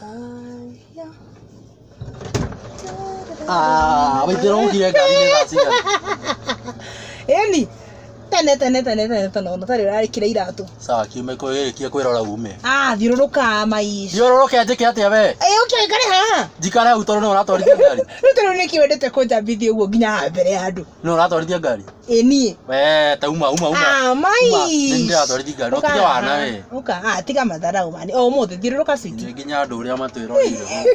Aya. Ah, waithĩra ũkire ngari nĩ thaa cigana? Ĩni tene tene tene tene tene ona tarĩ ũrarĩkĩra iratũ. Sawa, kiume kwĩrĩkia kwĩrora ume. Ah, thiũrũrũka maica. Thiũrũrũke njĩke atĩa we? Ĩ ũke ũikare haha. Njikare hau tondũ nĩwe ũratwarithia ngari. Rĩu tondũ nĩkĩ wendete kũnjambithia ũguo nginya haha mbere ya andũ? Nĩwe ũratwarithia ngari? Ĩ niĩ. We, ta uma uma uma. Ah, Uma. mai. Nĩ ndĩratwarithia ngari. No Ũka tige wana haha. we. Ũka, ah, tiga matharau mani. O ũmũthĩ thiũrũrũka sweetie. Nĩ nginya andũ ũrĩa matwĩroreire.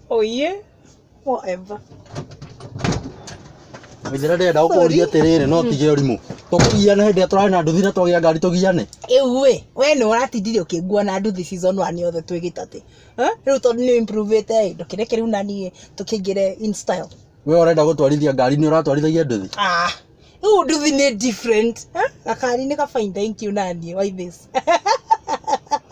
Oye. Whatever. Waithĩra ndĩrenda gũkũria atĩrĩrĩ no tige ũrimũ. Tũkũgiana hĩndĩ ĩrĩa tũrarĩ na nduthi na twagĩa ngari tũgiane. Ĩu ĩ, we nĩ ũratindire ũkĩngua na nduthi season 1 yothe twĩ gĩtatĩ. Eh? Rĩu tondũ nĩ improve-ĩte ĩ, ndũkĩreke rĩu na niĩ tũkĩingĩre in style. We ũrenda gũtwarithia ngari nĩ ũratwarithagia nduthi? Ah, rĩu nduthi nĩ different. Eh? Gakari nĩ ka fine thank you na niĩ why this?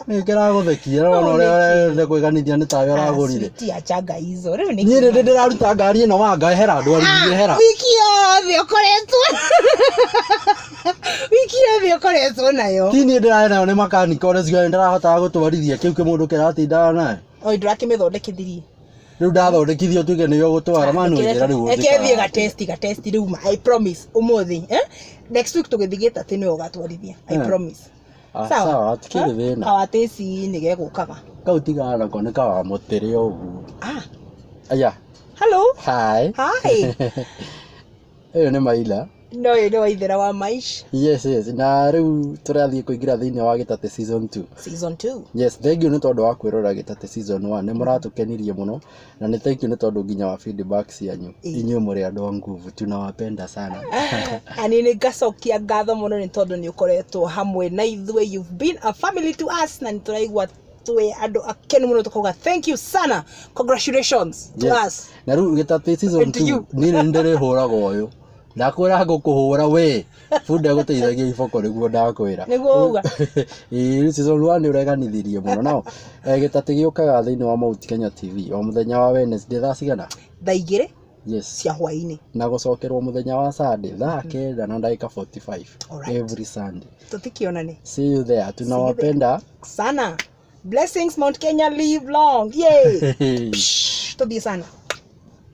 Nĩ kĩragũthekia no ona ũrĩa ũrenda kwĩganithia nĩ tawe ũragũrire. Sweetie achanga hizo. Rĩu nĩ Niĩ nĩ ndĩraruta ngari ĩno wanga ehera ndwarithie hera. Wiki yothe ũkoretwo wiki yothe ũkoretwo nayo. Ti niĩ ndĩrarĩ nayo nĩ makanika ona ciuga nĩ ndĩrahotaga gũtwarithia kĩu kĩmũndũ kĩratindaga nayo. Oi ndũrakĩmĩthondekithirie. Rĩu ndathondekithia ũtuĩke nĩwe ũgũtwara manu njĩra rĩu Reke thiĩ ũnjĩkaga. ga test ga test rĩu ma I promise ũmũthĩ eh? Next week tũgĩthiĩ gĩtatĩ nĩwe ũgatwarithia I Eh. promise. Ah, sawa hatikĩrĩ thĩna. Kawatĩci nĩ gegũkaga. Kau tigana nako nĩ kawamũtĩrĩ o ũguo. Ah, Aya, hello. hi. Hi. Ũyũ nĩ Maila. No ũyũ nĩ Waithera wa Maish Yes. Na rĩu tũrathiĩ kũingĩra thĩinĩ wa Gĩtatĩ season 2. Season 2. Yes, thank you nĩ tondũ wa kwĩrora Gĩtatĩ season 1. Nĩ mũratũkenirie mũno na nĩ thank you nĩ tondũ nginya wa feedback cianyu. Inyuĩ mũrĩ andũ a nguvu, tunawapenda sana. Na niĩ nĩ ngacokia ngatho mũno nĩ tondũ nĩ ũkoretwo hamwe na ithuĩ. You've been a family to us na nĩ tũraigua twĩ andũ akenu mũno tũkauga thank you sana. Congratulations to us. Na rĩu Gĩtatĩ season And to 2 you. niĩ nĩ ndĩrĩhũraga ũyũ. Ndakwĩra ngũkũhũra we. Bunda ĩgũteithagia iboko nĩguo ndakwĩra. Nĩguo wauga. Ĩĩ season 1 nĩ ũreganithirie mũno. Now, Gĩtatĩ gĩũkaga thĩinĩ wa Mount Kenya TV o mũthenya wa Wednesday thaa cigana? Thaa 2 Yes. cia hwaĩ-inĩ. Na gũcokerwo mũthenya wa Sunday thaa 9 na ndagĩka 45 Alright. every Sunday. Tũtikĩonane. See you there. Tunawapenda. Sana. Blessings Mount Kenya live long. Yay. Psh, tũthiĩ sana.